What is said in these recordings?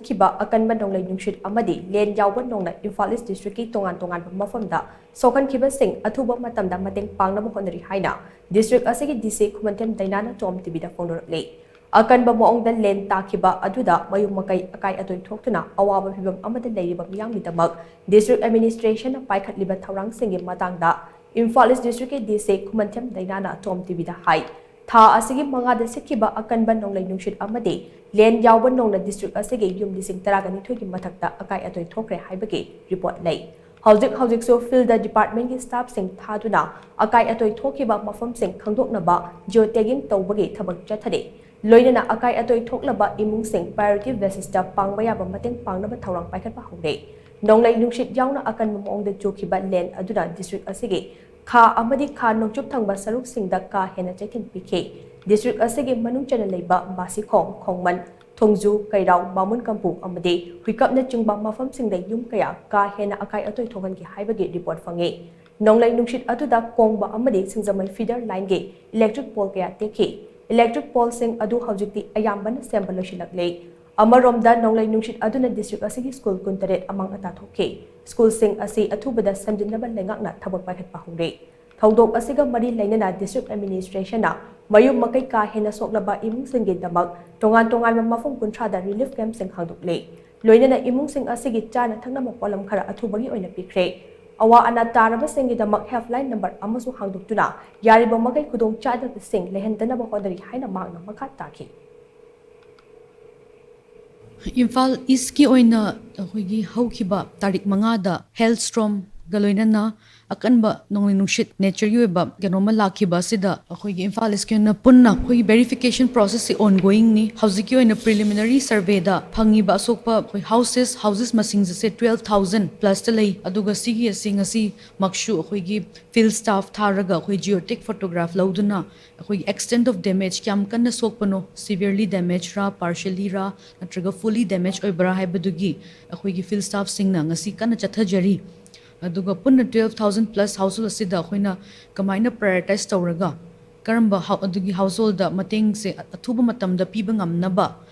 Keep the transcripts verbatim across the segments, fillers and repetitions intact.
ꯈꯤꯕ ꯑꯀꯟꯕ ꯅꯣꯡꯂꯩ ꯅꯨꯡꯁꯤꯠ ꯑꯃꯗꯤ ꯂꯦꯟ ꯌꯥꯎꯕ ꯅꯣꯡꯅ ꯏꯝꯐꯥꯜ ꯏꯁ ꯗꯤꯁꯇ꯭ꯔꯤꯛꯀꯤ ꯇꯣꯉꯥꯟ ꯇꯣꯉꯥꯟꯕ ꯃꯐꯝꯗ ꯁꯣꯛꯍꯟꯈꯤꯕꯁꯤꯡ ꯑꯊꯨꯕ ꯃꯇꯝꯗ ꯃꯇꯦꯡ ꯄꯥꯡꯅꯕ ꯍꯣꯠꯅꯔꯤ ꯍꯥꯏꯅ ꯗꯤꯁꯇ꯭ꯔꯤꯛ ꯑꯁꯤꯒꯤ ꯗꯤ ꯁꯤ ꯈꯨꯃꯟꯊꯦꯝ ꯗꯩꯅꯥꯅ ꯇꯣꯝ ꯇꯤꯚꯤꯗ ꯐꯣꯡꯗꯣꯔꯛꯂꯤ꯫ ꯑꯀꯟꯕ ꯃꯑꯣꯡꯗ ꯂꯦꯟ ꯇꯥꯈꯤꯕ ꯑꯗꯨꯗ ꯃꯌꯨꯝ ꯃꯀꯩ ꯑꯀꯥꯏ ꯑꯇꯣꯏ ꯊꯣꯛꯇꯨꯅ ꯑꯋꯥꯕ ꯐꯤꯚꯝ ꯑꯃꯗ ꯂꯩꯔꯤꯕ ꯃꯤꯌꯥꯝꯒꯤꯗꯃꯛ ꯗꯤꯁꯇ꯭ꯔꯤꯛ ꯑꯦꯗꯃꯤꯅꯤꯁꯇ꯭ꯔꯦꯁꯟꯅ ꯄꯥꯏꯈꯠꯂꯤꯕ ꯊꯧꯔꯥꯡꯁꯤꯡꯒꯤ ꯃꯇꯥꯡꯗ ꯏꯝꯐꯥꯜ ꯏꯁ ꯗꯤꯁꯇ꯭ꯔꯤꯛꯀꯤ ꯗꯤ ꯁꯤ ꯈꯨꯃꯟꯊꯦꯝ ꯗꯩꯅꯥꯅ ꯇꯣꯝ ꯇꯤꯚꯤꯗ ꯍꯥꯏ꯫ ꯊꯥ ꯑꯁꯤꯒꯤ ꯃꯉꯥꯗ ꯁꯤꯠꯈꯤꯕ ꯑꯀꯟꯕ ꯅꯣꯡꯂꯩ ꯅꯨꯡꯁꯤꯠ ꯑꯃꯗꯤ ꯂꯦꯟ ꯌꯥꯎꯕ ꯅꯣꯡꯅ ꯗꯤꯁꯇ꯭ꯔꯤꯛ ꯑꯁꯤꯒꯤ ꯌꯨꯝ ꯂꯤꯁꯤꯡ ꯇꯔꯥꯒ ꯅꯤꯊꯣꯏꯒꯤ ꯃꯊꯛꯇ ꯑꯀꯥꯏ ꯑꯇꯣꯏ ꯊꯣꯛꯈ꯭ꯔꯦ ꯍꯥꯏꯕꯒꯤ ꯔꯤꯄꯣꯔꯠ ꯂꯩ꯫ ꯍꯧꯖꯤꯛ ꯍꯧꯖꯤꯛꯁꯨ ꯐꯤꯜꯗ ꯗꯤꯄꯥꯔꯠꯃꯦꯟꯒꯤ ꯁ꯭ꯇꯥꯐꯁꯤꯡ ꯊꯥꯗꯨꯅ ꯑꯀꯥꯏ ꯑꯇꯣꯏ ꯊꯣꯛꯈꯤꯕ ꯃꯐꯝꯁꯤꯡ ꯈꯪꯗꯣꯛꯅꯕ ꯖꯤꯑꯣ ꯇꯦꯒꯤꯡ ꯇꯧꯕꯒꯤ ꯊꯕꯛ ꯆꯠꯊꯔꯤ꯫ ꯂꯣꯏꯅꯅ ꯑꯀꯥꯏ ꯑꯇꯣꯏ ꯊꯣꯛꯂꯕ ꯏꯃꯨꯡꯁꯤꯡ ꯄ꯭ꯔꯥꯏꯌꯣꯔꯤꯇꯤ ꯕꯦꯁꯤꯁꯇ ꯄꯥꯡꯕ ꯌꯥꯕ ꯃꯇꯦꯡ ꯄꯥꯡꯅꯕ ꯊꯧꯔꯥꯡ ꯄꯥꯏꯈꯠꯄ ꯍꯧꯔꯦ꯫ ꯅꯣꯡꯂꯩ ꯅꯨꯡꯁꯤꯠ ꯌꯥꯎꯅ ꯑꯀꯟꯕ ꯃꯑꯣꯡꯗ ꯆꯨꯈꯤꯕ ꯂꯦꯟ ꯑꯗꯨꯅ ꯗꯤꯁꯇ꯭ꯔꯤꯛ ꯑꯁꯤꯒꯤ ꯈꯥ ꯑꯃꯗꯤ ꯈꯥ ꯅꯣꯡꯆꯨꯞ ꯊꯪꯕ ꯁꯔꯨꯛꯁꯤꯡꯗ ꯀꯥ ꯍꯦꯟꯅ ꯆꯩꯊꯦꯡ ꯄꯤꯈꯤ꯫ ꯗꯤꯁꯇ꯭ꯔꯤꯛ ꯑꯁꯤꯒꯤ ꯃꯅꯨꯡ ꯆꯟꯅ ꯂꯩꯕ ꯕꯥꯁꯤꯈꯣꯡ, ꯈꯣꯡꯃꯟ, ꯊꯣꯡꯖꯨ, ꯀꯩꯔꯥꯎ, ꯕꯥꯃꯨꯟ ꯀꯝꯄꯨ ꯑꯃꯗꯤ ꯍꯨꯏꯀꯞꯅꯆꯤꯡꯕ ꯃꯐꯝꯁꯤꯡꯗ ꯌꯨꯝ ꯀꯌꯥ ꯀꯥ ꯍꯦꯟꯅ ꯑꯀꯥꯏ ꯑꯇꯣꯏ ꯊꯣꯛꯍꯟꯈꯤ ꯍꯥꯏꯕꯒꯤ ꯔꯤꯄꯣꯔꯠ ꯐꯪꯉꯤ꯫ ꯅꯣꯡꯂꯩ ꯅꯨꯡꯁꯤꯠ ꯑꯗꯨꯗ ꯀꯣꯡꯕ ꯑꯃꯗꯤ ꯁꯤꯡꯖꯃꯩ ꯐꯤꯗꯔ ꯂꯥꯏꯟꯒꯤ ꯏꯂꯦꯛꯇ꯭ꯔꯤꯛ ꯄꯣꯜ ꯀꯌꯥ ꯇꯦꯛꯈꯤ꯫ ꯏꯂꯦꯛꯇ꯭ꯔꯤꯛ ꯄꯣꯜꯁꯤꯡ ꯑꯗꯨ ꯍꯧꯖꯤꯛꯇꯤ ꯑꯌꯥꯝꯕꯅ ꯁꯦꯝꯕ ꯂꯣꯏꯁꯤꯜꯂꯛꯂꯦ꯫ ꯑꯃꯔꯣꯝꯗ, ꯅꯣꯡꯂꯩ ꯅꯨꯡꯁꯤꯠ ꯑꯗꯨꯅ ꯗꯤꯁꯇ꯭ꯔꯤꯛ ꯑꯁꯤꯒꯤ ꯁ꯭ꯀꯨꯜ ꯀꯨꯟꯇꯔꯦꯠ ꯑꯃꯥꯡ ꯑꯇꯥ ꯊꯣꯛꯈꯤ꯫ ꯁ꯭ꯀꯨꯜꯁꯤꯡ ꯑꯁꯤ ꯑꯊꯨꯕꯗ ꯁꯦꯝꯖꯤꯟꯅꯕ ꯂꯩꯉꯥꯛꯅ ꯊꯕꯛ ꯄꯥꯏꯈꯠꯄ ꯍꯧꯔꯦ꯫ ꯊꯧꯗꯣꯛ ꯑꯁꯤꯒ ꯃꯔꯤ ꯂꯩꯅꯅ ꯗꯤꯁꯇ꯭ꯔꯤꯛ ꯑꯦꯗꯃꯤꯅꯤꯁꯇ꯭ꯔꯦꯁꯟꯅ ꯃꯌꯨꯝ ꯃꯀꯩ ꯀꯥ ꯍꯦꯟꯅ ꯁꯣꯛꯂꯕ ꯏꯃꯨꯡꯁꯤꯡꯒꯤꯗꯃꯛ ꯇꯣꯉꯥꯟ ꯇꯣꯉꯥꯟꯕ ꯃꯐꯝ ꯀꯨꯟꯊ꯭ꯔꯥꯗ ꯔꯤꯂꯤꯐ ꯀꯦꯝꯞꯁꯤꯡ ꯍꯥꯡꯗꯣꯛꯂꯦ꯫ ꯂꯣꯏꯅꯅ ꯏꯃꯨꯡꯁꯤꯡ ꯑꯁꯤꯒꯤ ꯆꯥꯅ ꯊꯛꯅꯕ ꯄꯣꯠꯂꯝ ꯈꯔ ꯑꯊꯨꯕꯒꯤ ꯑꯣꯏꯅ ꯄꯤꯈ꯭ꯔꯦ꯫ ꯑꯋꯥ ꯑꯅꯥ ꯇꯥꯔꯕꯁꯤꯡꯒꯤꯗꯃꯛ ꯍꯦꯜꯞꯂꯥꯏꯟ ꯅꯝꯕꯔ ꯑꯃꯁꯨ ꯍꯥꯡꯗꯣꯛꯇꯨꯅ ꯌꯥꯔꯤꯕ ꯃꯈꯩ ꯈꯨꯗꯣꯡꯆꯥꯗꯕꯁꯤꯡ ꯂꯩꯍꯟꯗꯅꯕ ꯍꯣꯠꯅꯔꯤ ꯍꯥꯏꯅ ꯃꯍꯥꯛꯅ ꯃꯈꯥ ꯇꯥꯈꯤ꯫ ꯏꯝꯐꯥꯜ ꯏꯁꯀꯤ ꯑꯣꯏꯅ ꯑꯩꯈꯣꯏꯒꯤ ꯍꯧꯈꯤꯕ ꯇꯥꯔꯤꯛ ꯃꯉꯥꯗ ꯍꯦꯜ ꯁ꯭ꯇꯣꯔꯝꯒ ꯂꯣꯏꯅꯅ ꯑꯀꯟꯕ ꯅꯣꯡꯂꯩ ꯅꯨꯡꯁꯤꯠ ꯅꯦꯆꯔꯒꯤ ꯑꯣꯏꯕ ꯀꯩꯅꯣꯝꯃ ꯂꯥꯛꯈꯤꯕ ꯑꯁꯤꯗ ꯑꯩꯈꯣꯏꯒꯤ ꯏꯝꯐꯥꯜ ꯏꯁꯀꯤ ꯑꯣꯏꯅ ꯄꯨꯟꯅ ꯑꯩꯈꯣꯏꯒꯤ ꯚꯦꯔꯤꯐꯤꯀꯦꯁꯟ ꯄ꯭ꯔꯣꯁꯦꯁꯁꯤ ꯑꯣꯟ ꯒꯣꯌꯤꯡꯅꯤ꯫ ꯍꯧꯖꯤꯛꯀꯤ ꯑꯣꯏꯅ ꯄ꯭ꯔꯤꯂꯤꯃꯤꯅꯔꯤ ꯁꯔꯚꯦꯗ ꯐꯪꯉꯤꯕ ꯑꯁꯣꯛꯄ ꯑꯩꯈꯣꯏ ꯍꯥꯎꯁꯦꯁ ꯍꯥꯎꯁꯦꯁ ꯃꯁꯤꯡꯁꯦ ꯇ꯭ꯋꯦꯜꯐ ꯊꯥꯎꯖꯟ ꯄ꯭ꯂꯁꯇ ꯂꯩ꯫ ꯑꯗꯨꯒ ꯁꯤꯒꯤ ꯑꯁꯤ ꯉꯁꯤꯃꯛꯁꯨ ꯑꯩꯈꯣꯏꯒꯤ ꯐꯤꯜꯗ ꯁ꯭ꯇꯥꯐ ꯊꯥꯔꯒ ꯑꯩꯈꯣꯏ ꯖꯤꯑꯣꯇꯦꯛ ꯐꯣꯇꯣꯒ꯭ꯔꯥꯐ ꯂꯧꯗꯨꯅ ꯑꯩꯈꯣꯏꯒꯤ ꯑꯦꯛꯁꯇꯦꯟꯠ ꯑꯣꯐ ꯗꯦꯃꯦꯖ ꯀꯌꯥꯝ ꯀꯟꯅ ꯁꯣꯛꯄꯅꯣ, ꯁꯤꯚꯤꯌꯔꯂꯤ ꯗꯦꯃꯦꯖꯔꯥ, ꯄꯥꯔꯁꯤꯌꯦꯜꯂꯤꯔꯥ, ꯅꯠꯇ꯭ꯔꯒ ꯐꯨꯜꯂꯤ ꯗꯦꯃꯦꯖ ꯑꯣꯏꯕ꯭ꯔꯥ ꯍꯥꯏꯕꯗꯨꯒꯤ ꯑꯩꯈꯣꯏꯒꯤ ꯐꯤꯜꯗ ꯁ꯭ꯇꯥꯐꯁꯤꯡꯅ ꯉꯁꯤ ꯀꯟꯅ ꯆꯠꯊꯖꯔꯤ꯫ ꯑꯗꯨꯒ ꯄꯨꯟꯅ ꯇ꯭ꯋꯦꯜꯐ ꯊꯥꯎꯖꯟ ꯄ꯭ꯂꯁ ꯍꯥꯎꯁꯍꯣꯜ ꯑꯁꯤꯗ ꯑꯩꯈꯣꯏꯅ ꯀꯃꯥꯏꯅ ꯄ꯭ꯔꯥꯏꯌꯣꯔꯤꯇꯥꯏꯁ ꯇꯧꯔꯒ ꯀꯔꯝꯕ ꯍꯥꯎ-, ꯑꯗꯨꯒꯤ ꯍꯥꯎꯁꯍꯣꯜꯗ ꯃꯇꯦꯡꯁꯦ ꯑ-, ꯑꯊꯨꯕ ꯃꯇꯝꯗ ꯄꯤꯕ ꯉꯝꯅꯕ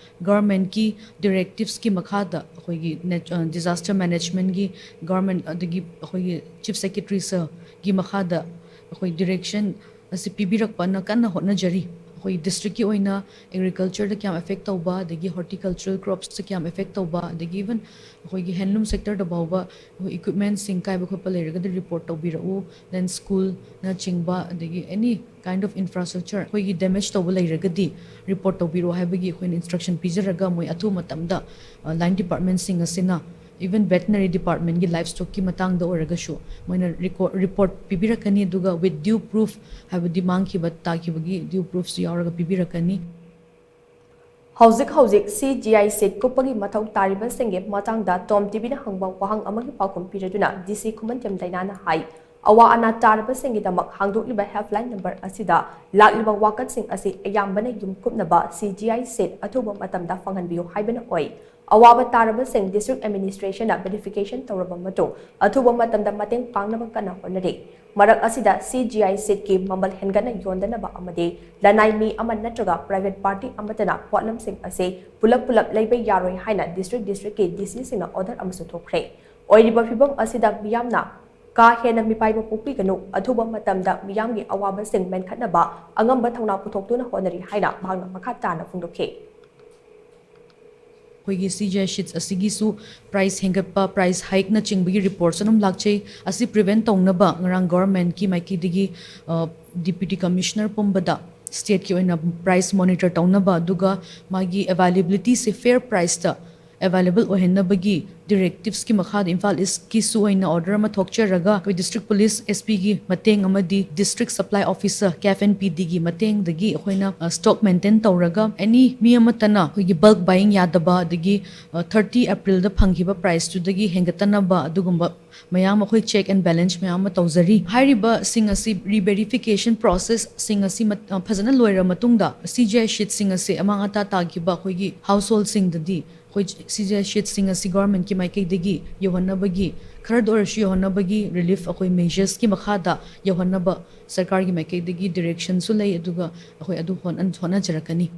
ꯒꯚꯔꯟꯃꯦꯟꯠꯀꯤ ꯗꯤꯔꯦꯛꯇꯤꯚꯁꯀꯤ ꯃꯈꯥꯗ ꯑꯩꯈꯣꯏꯒꯤ ꯅꯦꯆ-, ꯑ, ꯗꯤꯖꯥꯁꯇꯔ ꯃꯦꯅꯦꯖꯃꯦꯟꯠꯀꯤ ꯒꯚꯔꯟꯃꯦꯟꯠ ꯑꯗꯒꯤ ꯑꯩꯈꯣꯏꯒꯤ ꯆꯤꯐ ꯁꯦꯀ꯭ꯔꯦꯇꯔꯤ ꯁꯔꯒꯤ ꯃꯈꯥꯗ ꯑꯩꯈꯣꯏ ꯗꯤꯔꯦꯛꯁꯟ ꯑꯁꯤ ꯄꯤꯕꯤꯔꯛꯄꯅ ꯀꯟꯅ ꯍꯣꯠꯅꯖꯔꯤ꯫ ꯑꯩꯈꯣꯏ ꯗꯤꯁꯇ꯭ꯔꯤꯛꯀꯤ ꯑꯣꯏꯅ ꯑꯦꯒ꯭ꯔꯤꯀꯜꯆꯔꯗ ꯀꯌꯥꯝ ꯑꯦꯐꯦꯛ ꯇꯧꯕ, ꯑꯗꯒꯤ ꯍꯣꯔꯇꯤꯀꯜꯆꯔꯦꯜ ꯀ꯭ꯔꯣꯞꯁꯇ ꯀꯌꯥꯝ ꯑꯦꯐꯦꯛ ꯇꯧꯕ, ꯑꯗꯒꯤ ꯏꯚꯟ ꯑꯩꯈꯣꯏꯒꯤ ꯍꯦꯟꯂꯨꯝ ꯁꯦꯛꯇꯔꯗ ꯐꯥꯎꯕ ꯑꯩꯈꯣꯏ ꯏꯀ꯭ꯋꯤꯞꯃꯦꯟꯠꯁꯤꯡ ꯀꯥꯏꯕ ꯈꯣꯠꯄ ꯂꯩꯔꯒꯗꯤ ꯔꯤꯄꯣꯔꯠ ꯇꯧꯕꯤꯔꯛꯎ, ꯗꯦꯟ ꯁ꯭ꯀꯨꯜꯅꯆꯤꯡꯕ, ꯑꯗꯒꯤ ꯑꯦꯅꯤ ꯀꯥꯏꯟ ꯑꯣꯐ ꯏꯟꯐ꯭ꯔꯥꯁ꯭ꯇ꯭ꯔꯛꯆꯔ ꯑꯩꯈꯣꯏꯒꯤ ꯗꯦꯃꯦꯖ ꯇꯧꯕ ꯂꯩꯔꯒꯗꯤ ꯔꯤꯄꯣꯔꯠ ꯇꯧꯕꯤꯔꯛꯑꯣ ꯍꯥꯏꯕꯒꯤ ꯑꯩꯈꯣꯏꯅ ꯏꯟꯁꯇ꯭ꯔꯛꯁꯟ ꯄꯤꯖꯔꯒ ꯃꯣꯏ ꯑꯊꯨꯕ ꯃꯇꯝꯗ, ꯑ, ꯂꯥꯏꯟ ꯗꯤꯄꯥꯔꯠꯃꯦꯟꯠꯁꯤꯡ ꯑꯁꯤꯅ, ꯏꯚꯟ ꯚꯦꯇꯅꯔꯤ ꯗꯤꯄꯥꯔꯠꯃꯦꯟꯠꯀꯤ ꯂꯥꯏꯐ ꯁ꯭ꯇꯣꯛꯀꯤ ꯃꯇꯥꯡꯗ ꯑꯣꯏꯔꯒꯁꯨ ꯃꯣꯏꯅ ꯔꯤꯀꯣ-, ꯔꯤꯄꯣꯔꯠ ꯄꯤꯕꯤꯔꯛꯀꯅꯤ, ꯑꯗꯨꯒ with due proof, ꯍꯥꯏꯕꯗꯤ ꯃꯥꯡꯈꯤꯕ ꯇꯥꯈꯤꯕꯒꯤ ꯗ꯭ꯌꯨ ꯄ꯭ꯔꯨꯐꯁꯨ ꯌꯥꯎꯔꯒ ꯄꯤꯕꯤꯔꯛꯀꯅꯤ꯫ ꯍꯧꯖꯤꯛ ꯍꯧꯖꯤꯛ ꯁꯤ ꯖꯤ ꯑꯥꯏ ꯁꯤꯠ ꯀꯨꯞꯄꯒꯤ ꯃꯊꯧ ꯇꯥꯔꯤꯕꯁꯤꯡꯒꯤ ꯃꯇꯥꯡꯗ ꯇꯣꯝ ꯇꯤꯚꯤꯅ ꯍꯪꯕ ꯋꯥꯍꯪ ꯑꯃꯒꯤ ꯄꯥꯎꯈꯨꯝ ꯄꯤꯔꯗꯨꯅ ꯗꯤ ꯁꯤ ꯈꯨꯃꯟꯊꯦꯝ ꯗꯥꯏꯅꯥꯅ ꯍꯥꯏ, ꯑꯋꯥ ꯑꯅꯥ ꯇꯥꯔꯕꯁꯤꯡꯒꯤꯗꯃꯛ ꯍꯥꯡꯗꯣꯛꯂꯤꯕ ꯍꯦꯜꯞꯂꯥꯏꯟ ꯅꯝꯕꯔ ꯑꯁꯤꯗ ꯂꯥꯛꯂꯤꯕ ꯋꯥꯀꯠꯁꯤꯡ ꯑꯁꯤ ꯑꯌꯥꯝꯕꯅ ꯌꯨꯝ ꯀꯨꯞꯅꯕ ꯁꯤ ꯖꯤ ꯑꯥꯏ ꯁꯤꯠ ꯑꯊꯨꯕ ꯃꯇꯝꯗ ꯐꯪꯍꯟꯕꯤꯌꯨ ꯍꯥꯏꯕꯅ ꯑꯣꯏ꯫ ꯑꯋꯥꯕ ꯇꯥꯔꯕꯁꯤꯡ ꯗꯤꯁꯇ꯭ꯔꯤꯛ ꯑꯦꯗꯃꯤꯅꯤꯁꯇ꯭ꯔꯦꯁꯟꯅ ꯚꯦꯔꯤꯐꯤꯀꯦꯁꯟ ꯇꯧꯔꯕ ꯃꯇꯨꯡ ꯑꯊꯨꯕ ꯃꯇꯝꯗ ꯃꯇꯦꯡ ꯄꯥꯡꯅꯕ ꯀꯟꯅ ꯍꯣꯠꯅꯔꯤ꯫ ꯃꯔꯛ ꯑꯁꯤꯗ ꯁꯤ ꯖꯤ ꯑꯥꯏ ꯁꯤꯠꯀꯤ ꯃꯃꯜ ꯍꯦꯟꯒꯠꯅ ꯌꯣꯟꯗꯅꯕ ꯑꯃꯗꯤ ꯂꯅꯥꯏ ꯃꯤ ꯑꯃ ꯅꯠꯇ꯭ꯔꯒ ꯄ꯭ꯔꯥꯏꯚꯦꯠ ꯄꯥꯔꯇꯤ ꯑꯃꯠꯇꯅ ꯄꯣꯠꯂꯝꯁꯤꯡ ꯑꯁꯤ ꯄꯨꯂꯞ ꯄꯨꯂꯞ ꯂꯩꯕ ꯌꯥꯔꯣꯏ ꯍꯥꯏꯅ ꯗꯤꯁꯇ꯭ꯔꯤꯛ ꯗꯤꯁꯇ꯭ꯔꯤꯛꯀꯤ ꯗꯤ ꯁꯤꯁꯤꯡꯅ ꯑꯣꯔꯗꯔ ꯑꯃꯁꯨ ꯊꯣꯛꯈ꯭ꯔꯦ꯫ ꯑꯣꯏꯔꯤꯕ ꯐꯤꯚꯝ ꯑꯁꯤꯗ ꯃꯤꯌꯥꯝꯅ ꯀꯥ ꯍꯦꯟꯅ ꯃꯤꯄꯥꯏꯕ ꯄꯣꯛꯄꯤꯒꯅꯨ, ꯑꯊꯨꯕ ꯃꯇꯝꯗ ꯃꯤꯌꯥꯝꯒꯤ ꯑꯋꯥꯕꯁꯤꯡ ꯃꯦꯟꯈꯠꯅꯕ ꯑꯉꯝꯕ ꯊꯧꯅꯥ ꯄꯨꯊꯣꯛꯇꯨꯅ ꯍꯣꯠꯅꯔꯤ ꯍꯥꯏꯅ ꯃꯍꯥꯛꯅ ꯃꯈꯥ ꯇꯥꯅ ꯐꯣꯡꯗꯣꯛꯈꯤ꯫ ꯑꯩꯈꯣꯏꯒꯤ ꯁꯤ ꯖꯤ ꯑꯥꯏ ꯁꯤꯠꯁ ꯑꯁꯤꯒꯤꯁꯨ ꯄ꯭ꯔꯥꯏꯁ ꯍꯦꯟꯒꯠꯄ, ꯄ꯭ꯔꯥꯏꯁ ꯍꯥꯏꯛꯅꯆꯤꯡꯕꯒꯤ ꯔꯤꯄꯣꯔꯠꯁ ꯑꯗꯨꯝ ꯂꯥꯛꯆꯩ꯫ ꯑꯁꯤ ꯄ꯭ꯔꯤꯚꯦꯟ ꯇꯧꯅꯕ ꯉꯔꯥꯡ ꯒꯣꯚꯔꯟꯃꯦꯟꯠꯀꯤ ꯃꯥꯏꯀꯩꯗꯒꯤ, ꯑ, ꯗꯤꯄ꯭ꯌꯨꯇꯤ ꯀꯃꯤꯁꯅꯔ ꯄꯨꯝꯕꯗ ꯁ꯭ꯇꯦꯠꯀꯤ ꯑꯣꯏꯅ ꯄ꯭ꯔꯥꯏꯁ ꯃꯣꯅꯤꯇꯔ ꯇꯧꯅꯕ, ꯑꯗꯨꯒ ꯃꯥꯒꯤ ꯑꯦꯚꯥꯏꯂꯦꯕꯤꯂꯤꯇꯤꯁꯦ ꯐꯤꯌꯔ ꯄ꯭ꯔꯥꯏꯁꯇ ꯑꯦꯚꯥꯏꯂꯦꯕꯜ ꯑꯣꯏꯍꯟꯅꯕꯒꯤ ꯗꯤꯔꯦꯛꯇꯤꯚꯁꯀꯤ ꯃꯈꯥꯗ ꯏꯝꯐꯥꯜ ꯏꯁ꯭ꯠꯀꯤꯁꯨ ꯑꯣꯏꯅ ꯑꯣꯔꯗꯔ ꯑꯃ ꯊꯣꯛꯆꯔꯒ ꯑꯩꯈꯣꯏ ꯗꯤꯁꯇ꯭ꯔꯤꯛ ꯄꯨꯂꯤꯁ ꯑꯦꯁ ꯄꯤꯒꯤ ꯃꯇꯦꯡ ꯑꯃꯗꯤ ꯗꯤꯁꯇ꯭ꯔꯤꯛ ꯁꯄ꯭ꯂꯥꯏ ꯑꯣꯐꯤꯁꯔ ꯀꯦ ꯑꯦꯐ ꯑꯦꯟ ꯄꯤ ꯗꯤꯒꯤ ꯃꯇꯦꯡꯗꯒꯤ ꯑꯩꯈꯣꯏꯅ, ꯑ, ꯁ꯭ꯇꯣꯛ ꯃꯦꯟꯇꯦꯟ ꯇꯧꯔꯒ ꯑꯦꯅꯤ ꯃꯤ ꯑꯃꯠꯇꯅ ꯑꯩꯈꯣꯏꯒꯤ ꯕꯜꯛ ꯕꯥꯏꯌꯤꯡ ꯌꯥꯗꯕ, ꯑꯗꯒꯤ, ꯑ, ꯊꯥꯔꯇꯤ ꯑꯦꯄ꯭ꯔꯤꯜꯗ ꯐꯪꯈꯤꯕ ꯄ꯭ꯔꯥꯏꯁꯇꯨꯗꯒꯤ ꯍꯦꯟꯒꯠꯇꯅꯕ ꯑꯗꯨꯒꯨꯝꯕ ꯃꯌꯥꯝ ꯑꯩꯈꯣꯏ ꯆꯦꯛ ꯑꯦꯟ ꯕꯦꯂꯦꯟꯁ ꯃꯌꯥꯝ ꯑꯃ ꯇꯧꯖꯔꯤ꯫ ꯍꯥꯏꯔꯤꯕꯁꯤꯡ ꯑꯁꯤ ꯔꯤꯚꯦꯔꯤꯐꯤꯀꯦꯁꯟ ꯄ꯭ꯔꯣꯁꯦꯁꯁꯤꯡ ꯑꯁꯤ ꯃꯠ-, ꯑ, ꯐꯖꯅ ꯂꯣꯏꯔ ꯃꯇꯨꯡꯗ ꯁꯤ ꯖꯤ ꯑꯥꯏ ꯁꯤꯠꯁꯤꯡ ꯑꯁꯤ ꯑꯃꯥꯡ ꯑꯇꯥ ꯇꯥꯈꯤꯕ ꯑꯩꯈꯣꯏꯒꯤ ꯍꯥꯎꯁꯍꯣꯜꯁꯤꯡꯗꯗꯤ ꯑꯩꯈꯣꯏ ꯁꯤꯁꯦ ꯁꯤꯠꯁꯤꯡ ꯑꯁꯤ ꯒꯣꯔꯃꯦꯟꯠꯀꯤ ꯃꯥꯏꯀꯩꯗꯒꯤ ꯌꯧꯍꯟꯅꯕꯒꯤ, ꯈꯔꯗ ꯑꯣꯏꯔꯁꯨ ꯌꯧꯍꯟꯅꯕꯒꯤ ꯔꯤꯂꯤꯐ ꯑꯩꯈꯣꯏ ꯃꯦꯖꯔꯁꯀꯤ ꯃꯈꯥꯗ ꯌꯧꯍꯟꯅꯕ ꯁꯔꯀꯥꯔꯒꯤ ꯃꯥꯏꯀꯩꯗꯒꯤ ꯗꯤꯔꯦꯛꯁꯟꯁꯨ ꯂꯩ, ꯑꯗꯨꯒ ꯑꯩꯈꯣꯏ ꯑꯗꯨ ꯍꯣꯠꯅ- ꯍꯣꯠꯅꯖꯔꯛꯀꯅꯤ꯫